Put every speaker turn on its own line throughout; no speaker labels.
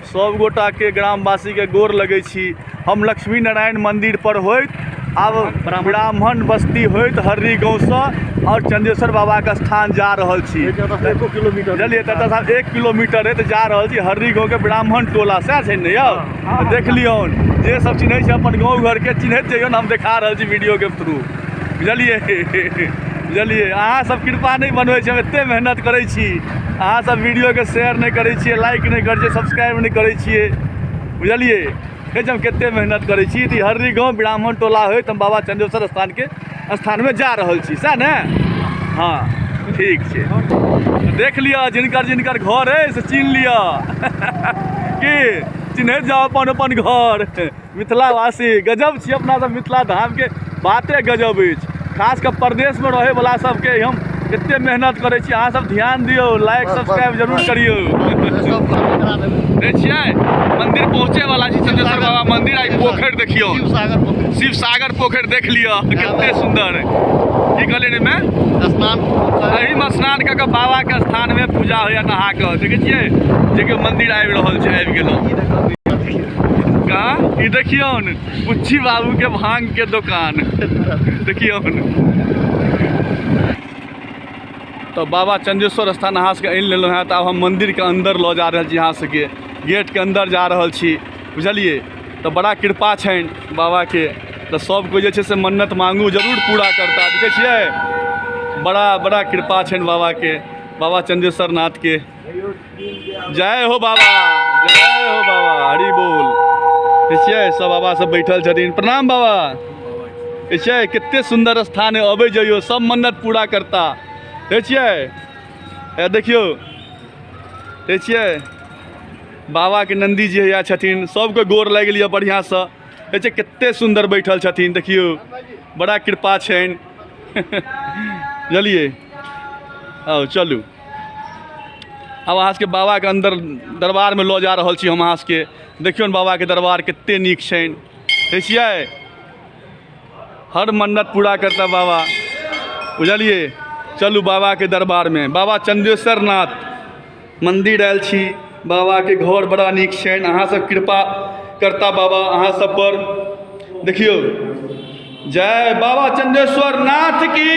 सब गोटाके ग्रामवासीके गोर लगै छी। हम लक्ष्मी नारायण मंदिर पर होइत आब ब्राह्मण बस्ती होइत हर्री गाँवसँ आओर चंदेश्वर बाबाके स्थान जा रहल छी। बुझलियै? तऽ एतऽसँ 1 किलोमीटर अछि, तऽ जा रहल छी हर्री गाँवके ब्राह्मण टोला, सएह छै ने यौ? देख लियौन, जे सब चिन्है छै अपन गाँव घरके चिन्हैत जइयौन, हम देखा रहल छी वीडियोके थ्रू। बुझलियै? बुझलियै? अहाँ सब कृपा नहि बनबै छी, हम एते मेहनत करै छी, अहाँ सब वीडियोके शेयर नहि करै छियै, लाइक नहि करै छियै, सब्सक्राइब नहि करै छियै। बुझलियै? देखै छी हम कते मेहनत करै छी। तऽ हर्री गाँव ब्राह्मण टोला होइत हम बाबा चंदेश्वर स्थानके स्थानमे जा रहल छी, सएह ने? हँ, ठीक छै। देख लिअ, जिनकर जिनकर घर अइ से चिन्ह लिअ, की चिन्हैत जाउ अपन अपन घर। मिथिलावासी गजब छी अपना सब, मिथिला धामके बाते गजब अछि। खास कऽ परदेशमे रहैवला सबके हम एते मेहनत करै छी, अहाँ सब ध्यान दियौ, लाइक सब्सक्राइब जरूर करियौ। देखै छियै मंदिर पहुँचे वाला छी, चंदेश्वर बाबा मंदिर। आई पोखरि देखियौ, शिव सागर पोखरि देख लिअ, कते सुंदर। की कहलियै एहिमे
स्नान?
एहिमे स्नान कऽ कऽ बाबा के स्थान में पूजा होइया नहा कऽ। देखै छियै जे कि मंदिर आबि रहल छै, आबि गेलहुँ। कहाँ ई देखियौन, बुच्ची बाबू के भांग के दोकान देखियौन। तऽ बाबा चंदेश्वर स्थान अहाँ सबके आनि लेलहुँ हेँ, तऽ आब हम मन्दिरके अन्दर लऽ जा रहल छी, अहाँ सबके गेटके अन्दर जा रहल छी। बुझलियै? तऽ बड़ा कृपा छनि बाबाके, तऽ सब कोइ जे छै से मन्नत मांगू जरूर पूरा करता। देखै छियै, बड़ा बड़ा कृपा छनि बाबाके, बाबा चंदेश्वर नाथके। जय हो बाबा, जय हो बाबा, हरि बोल। देखै छियै सब बाबा सब बैठल छथिन। प्रणाम बाबा। देखै छियै कते सुन्दर स्थान है, अबै जइयौ, सब मन्नत पूरा करता। देखै छियै, देखियौ, देखै छियै बाबाके नन्दी जी हैया छथिन, सबके गोर लागि लिअ बढ़िआँसँ। देखै छियै कते सुन्दर बैठल छथिन, देखियौ बड़ा कृपा छनि। बुझलियै? आउ चलू, आब अहाँ सबके बाबाके अन्दर दरबारमे लऽ जा रहल छी हम अहाँ सबके। देखियौ ने बाबाके दरबार कते नीक छनि। देखै छियै, हर मन्नत पूरा करता बाबा। बुझलियै? चलू बाबाके दरबारमे, बाबा चंदेश्वर नाथ मन्दिर आयल छी। बाबाके घर बड़ा नीक छनि। अहाँ सब कृपा करता बाबा अहाँ सब पर। देखियौ, जय बाबा चंदेश्वर नाथ की,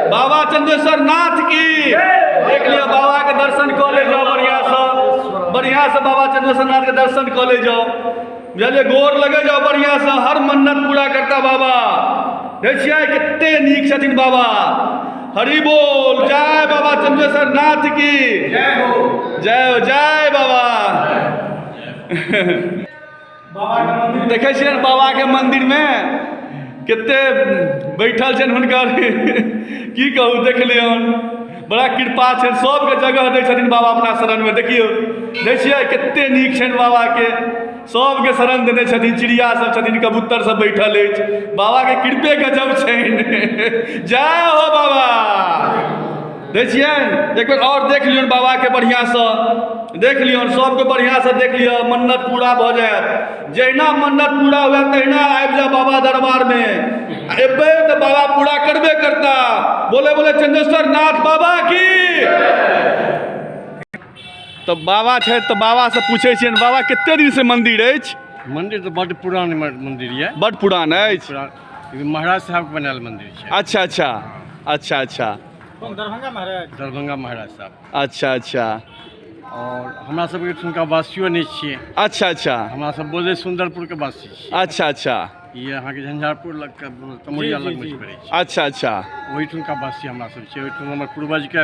बाबा चंदेश्वर नाथ की। देख लिअ, बाबाके दर्शन कऽ ले जाउ बढ़िआँसँ, बढ़िआँसँ बाबा चंदेश्वर नाथके दर्शन कऽ ले जाउ। बुझलियै? गोर लगे जाउ बढ़िआँसँ, हर मन्नत पूरा करता बाबा। देखै छियै कते नीक छथिन बाबा। हरि बोल, जय बाबा चंदेश्वर नाथ की जय हो, जय हो, जय बाबा। देखै छियनि बाबाके मन्दिरमे कते बैठल छनि हुनकर, की कहू, देख लियौन, बड़ा कृपा छनि, सबके जगह दै छथिन बाबा अपना शरणमे। देखियौ, दै छियै कते नीक छनि बाबाके, सबके शरण देने छथिन। चिड़िया सब छथिन, कबूतर सब बैठल अछि, बाबाके कृपे गजब छनि। जय हो बाबा। दै छियनि, एक बेर आओर देख लियौन बाबाके बढ़िआँसँ, देख लियौन सबके बढ़िआँसँ देख लिअ, मन्नत पूरा भऽ जायत। जहिना मन्नत पूरा हुए तहिना आबि जाउ बाबा दरबारमे, एबै तऽ बाबा पूरा करबे करता। बोले बोले चंदेश्वर नाथ बाबा की। तऽ बाबा छथि, तऽ बाबासँ पूछै छियनि, बाबा कते दिनसँ मन्दिर अछि?
मन्दिर तऽ बड्ड पुरान मन्दिर यऽ।
बड्ड पुरान अछि।
महाराज साहबके बनायल मन्दिर छै।
अच्छा अच्छा अच्छा अच्छा।
दरभंगा महाराज, दरभंगा महाराज साहब।
अच्छा अच्छा।
और हमरा सबके एठुनका वासियो नहि छियै।
अच्छा अच्छा।
हमरा सब बोले सुंदरपुर के वासी छियै।
अच्छा अच्छा।
ई अहाँके झंझारपुर लग के तमोरिया लग मे पड़ै छै।
अच्छा अच्छा।
ओहिठुनका वासी हमरा सब छियै। ओहिठुन हमर पूर्वज के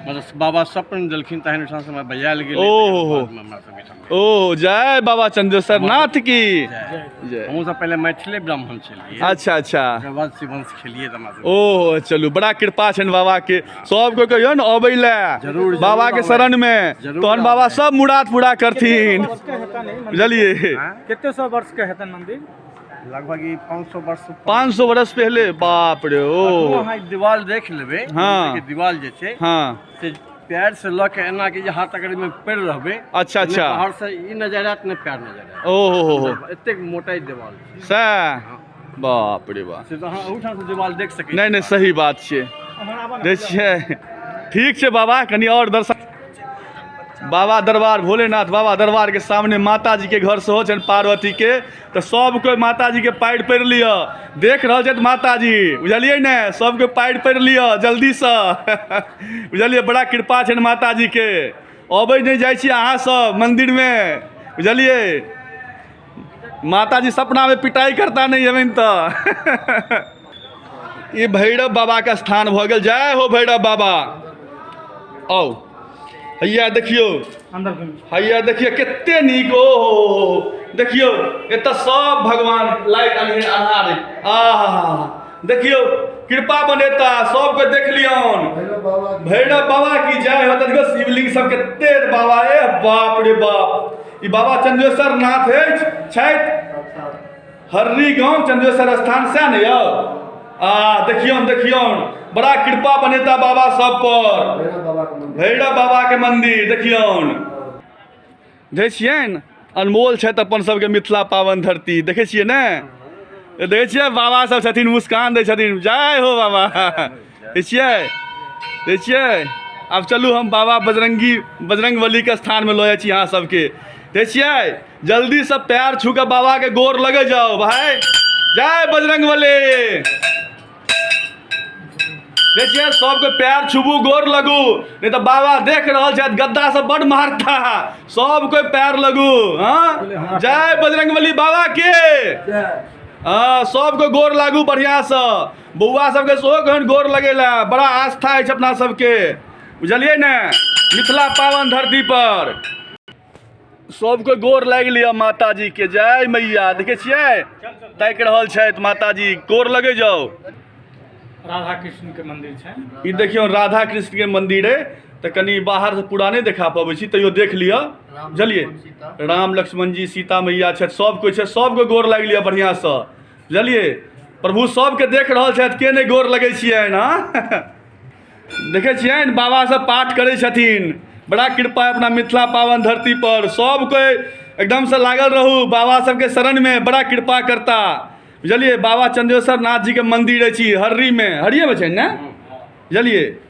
मतलब बाबा सपन देलखिन, तहन ओहिठाम से हमरा बजायल गेलै।
ओहो।
हमरा सब एहिठाम।
ओ जय बाबा चंदेश्वर नाथ की जय।
हमहूँ सब पहिले मैथिले ब्राह्मण छलियै।
अच्छा अच्छा।
ओकर बाद शिवंश खेलियै तऽ हमरा सब।
ओहो, चलू, बड़ा कृपा छनि बाबा के। सबके कहियौ ने अबै लए
जरूर,
बाबा के
जरूर
शरण में,
जरूर
तहन बाबा
आबै।
सब मुराद पूरा करथिन। बुझलियै?
कते सौ वर्ष के हेतनि मंदिर?
लगभग ई 500 वर्ष।
500 वर्ष पहले? बाप रे। ओ
अहाँ दीवार देख लेबै।
हाँ।
दीवार जे छै,
हाँ,
से पैर से लऽ के एना के जे हाथ अगर एहिमे पड़ि रहबै,
अच्छा अच्छा,
बाहर से ई नजर आयत ने पैर नजर आयत।
ओ हो हो हो,
एतेक मोटाइ देवाल छै।
सएह, बाप रे बाप।
से तऽ अहाँ ओहिठाम से देवाल देख सकै।
नहि नहि, सही बात छियै। दै छियै, ठीक छै बाबा, कनि आओर दर्शन। बाबा दरबार भोलेनाथ बाबा दरबारके सामने माताजीके घर सेहो छनि पार्वतीके। तऽ सब कोइ माताजीके पाएर पड़ि लिअ। देख रहल छथि माताजी, बुझलियै ने? सबके पाएर पड़ि लिअ जल्दीसँ, बुझलियै? बड़ा कृपा छनि माताजीके। अबै नहि जाइ छी अहाँ सब मन्दिरमे, बुझलियै? माताजी सपनामे पिटाइ करता नहि एबनि तऽ। ई भैरव बाबाके स्थान भऽ गेल। जय हो भैरव बाबा। आउ, हैया देखियौ, हैया देखियौ कते नीक। ओ हो हो, देखियौ एतऽ सब भगवान लाइट अन्हार। आहा, देखियौ कृपा बनेता सबके। देख लियौन, भैरव बाबा की जय हो। देखियौ शिवलिंग सब कते बाबा। ए बाप रे बाप, ई बाबा चंद्रेश्वर नाथ अछि छथि, हर्री गाँव चंद्रेश्वर स्थान, सएह ने यौ? आ देखियौन, देखियौन, बड़ा कृपा बनेता बाबा सब पर। भैरव बाबा के मंदिर देखियौन। देखै छियनि, अनमोल छथि अपन सबके मिथिला पावन धरती। देखै छियै ने? देखै छियै, बाबा सब छथिन, मुस्कान दै छथिन। जय हो बाबा। देखै छियै, देखै छियै? आब चलू, हम बाबा बजरंगी बजरंग बलीके स्थानमे लऽ जाइ छी अहाँ सबके। देखै छियै? जल्दीसँ पैर छू कऽ बाबाके गोर लगै जाउ भाय। जय बजरंग बली। देखिए, सबके पैर छुबू, गोर लगू, नहीं तो बाबा देख रहल छथि, गद्दा से बड मारता। सब कोई पैर लगू। हाँ, जय बजरंगबली बाबा के। हाँ, सबके गोर लागू बढ़िया से। बौआ सबके सेहो कहन गोर लगेला। बड़ा आस्था अछि अपना सबके, बुझलियै ने? मिथिला पावन धरती पर सबके गोर लागि लिअ माताजी के। जय मैया। देखै छियै, ताकि रहल छथि माताजी, गोर लगै जाउ।
राधा कृष्ण के मंदिर छै
ई। देखियौ, राधा कृष्ण के मंदिर अइ। तऽ कनि बाहर से पूरा नहि देखा पबै छी, तैयो देख लिअ, बुझलियै? राम लक्ष्मण जी, सीता मैया छथि, सब कोइ छै। सबके गोर लागि लिअ बढ़िआँसँ, बुझलियै? प्रभु सबके देख रहल छथि, के नहि गोर लगै छियनि? हँ, देखै छियनि, बाबा सब पाठ करै छथिन। बड़ा कृपा अपना मिथिला पावन धरती पर। सब कोइ एकदमसँ लागल रहू बाबा सबके शरणमे, बड़ा कृपा करता, बुझलियै? बाबा चंद्रेश्वर नाथ जीके मंदिर अछि हर्रीमे, हरिएमे छै ने, बुझलियै?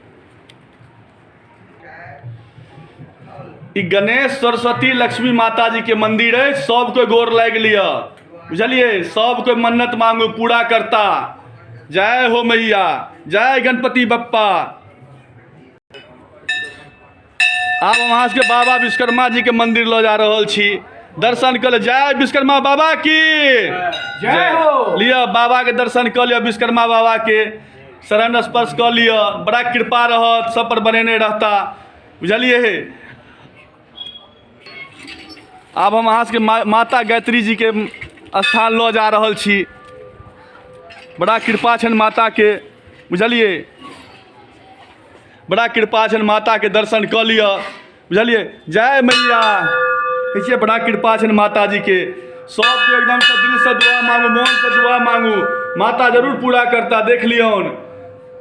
ई गणेश सरस्वती लक्ष्मी माता जी के मंदिर अछि। सबके गोर लागि लिअ, बुझलियै? सबके मन्नत मांगू, पूरा करता। जय हो मैया, जय गणपति बप्पा। आब हम अहाँ सबके बाबा विश्वकर्मा जी के मंदिर लऽ जा रहल छी, दर्शन कऽ ले। जय विश्वकर्मा बाबा की
जय हो।
लिअ, बाबा के दर्शन कऽ लिअ, विश्वकर्मा बाबा के शरण स्पर्श कऽ लिअ। बड़ा कृपा रहत, सब पर बनेने रहता, बुझलियै हे? आब हम अहाँ सबके माता गायत्री जी के स्थान लऽ जा रहल छी। बड़ा कृपा छनि माता के, बुझलियै? बड़ा कृपा छनि माता के, दर्शन कऽ लिअ, बुझलियै? जय मैया। कहै छियै, बड़ा कृपा छनि माता जी के। सबके एकदमसँ दिलसँ दुआ मांगू, मोनसँ दुआ मांगू, माता जरूर पूरा करता। देख लियौन,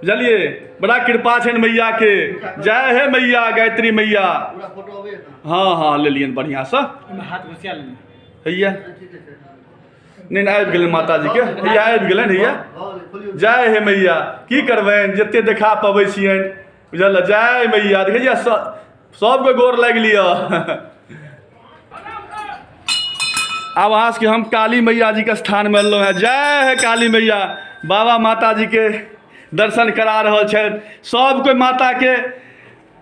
बुझलियै? बड़ा कृपा छनि मैया के। जय हे मैया गायत्री मैया। हँ हँ, लेलियनि बढ़िआँसँ।
हाथ घुसिया लेने।
हैया नहि नहि, आबि गेलनि माताजीके, हैया आबि गेलनि, हैया। जय हे मैया। की करबनि, जते देखा पबै छियनि, बुझल? जय मैया। देखै छियै, सबके गोर लागि लिअ। आब अहाँ सबके हम काली मैया जी के स्थान में एलहुँ हेँ। जय हे काली मैया। बाबा माता जी के दर्शन करा रहल छथि। सब कोइ माता के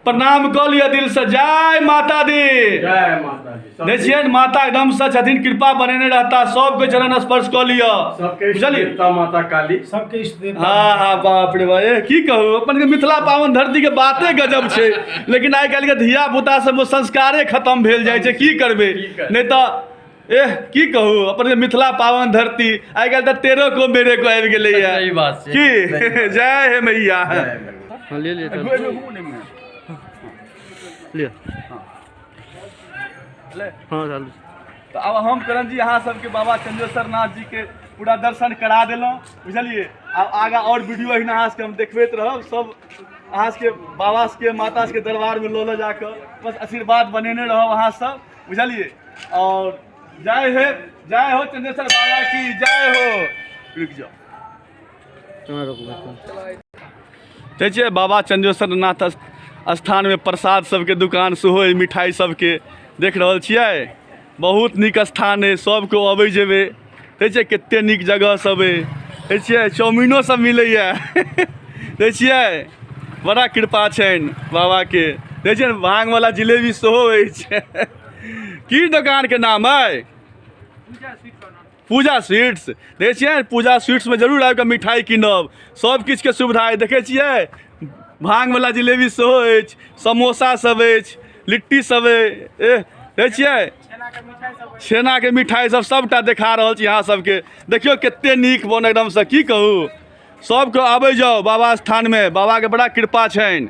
प्रणाम कऽ लिअ दिल से। जय माता दी।
जय माता दी।
देखै छियनि, माता एकदम से छथिन, कृपा बनेने रहता। सबके चरण स्पर्श कऽ लिअ।
सबके इष्ट
बुझलियै?
देवता माता काली।
सबके इष्ट देवता।
हाँ हाँ, बाप रे बाप, ए, की कहू, अपन के मिथिला पावन धरती के बाते गजब छै। लेकिन आइ काल्हि के धिया पुता सब संस्कारे खत्म भेल जाइ छै, की करबै?
की करबै?
नहि तऽ एह, की कहू, अपन के मिथिला पावन धरती। आइ काल्हि तऽ तेरो को मेरे को आबि गेलैया।
सही बात छै।
की जय हे मैया।
हाँ, ले ले ले। हाँ, चालू।
तऽ आब हम करण जी अहाँ सबके बाबा चंद्रेश्वर नाथ जी के पूरा दर्शन करा देलहुँ, बुझलियै? आब आगाँ आओर वीडियो अहिना अहाँ सबके हम देखबैत रहब। सब अहाँ सबके बाबा सबके माता सबके दरबारमे लऽ लऽ जाकऽ बस आशीर्वाद बनेने रहब अहाँ सब, बुझलियै? आओर जय हे, जय हो चंद्रेश्वर बाबा की जय हो। रुकि जाउ।
कहाँ रोकबै?
देखै छियै, बाबा चंद्रेश्वर नाथ स्थानमे प्रसाद सबके दुकान सेहो अइ मिठाइ सबके। देख रहल छियै, बहुत नीक स्थान अइ। सबके अबै जेबै, देखै छियै कते नीक जगह सब अइ। देखै छियै चाउमीनो सब मिलैया। देखै छियै बड़ा कृपा छनि बाबाके। देखै छियै भांगवला जिलेबी सेहो अछि। की दोकानके नाम अइ? पूजा स्वीट्स। देखै छियै पूजा स्वीट्समे जरूर आबि कऽ मिठाइ कीनब। सब किछुके सुविधा अइ। देखै छियै भांगवला जिलेबी सेहो अछि, समोसा सब अछि, लिट्टी सब अइ। एह देखै छियै छेनाके मिठाइ सब सबटा देखा रहल छी अहाँ सबके। देखियौ कते नीक बन एकदमसँ, की कहू। सबके आबै जाउ बाबा स्थानमे, बाबाके बड़ा कृपा छनि।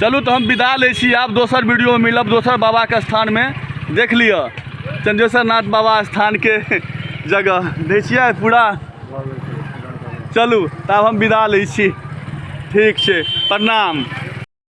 चलू तऽ हम विदा लै छी, आब दोसर वीडियोमे मिलब दोसर बाबाके स्थानमे। देख लिअ चंदेश्वर नाथ बाबा स्थानके जगह दै छियै पूरा। चलू तऽ आब हम विदा लै छी। ठीक छै, प्रणाम।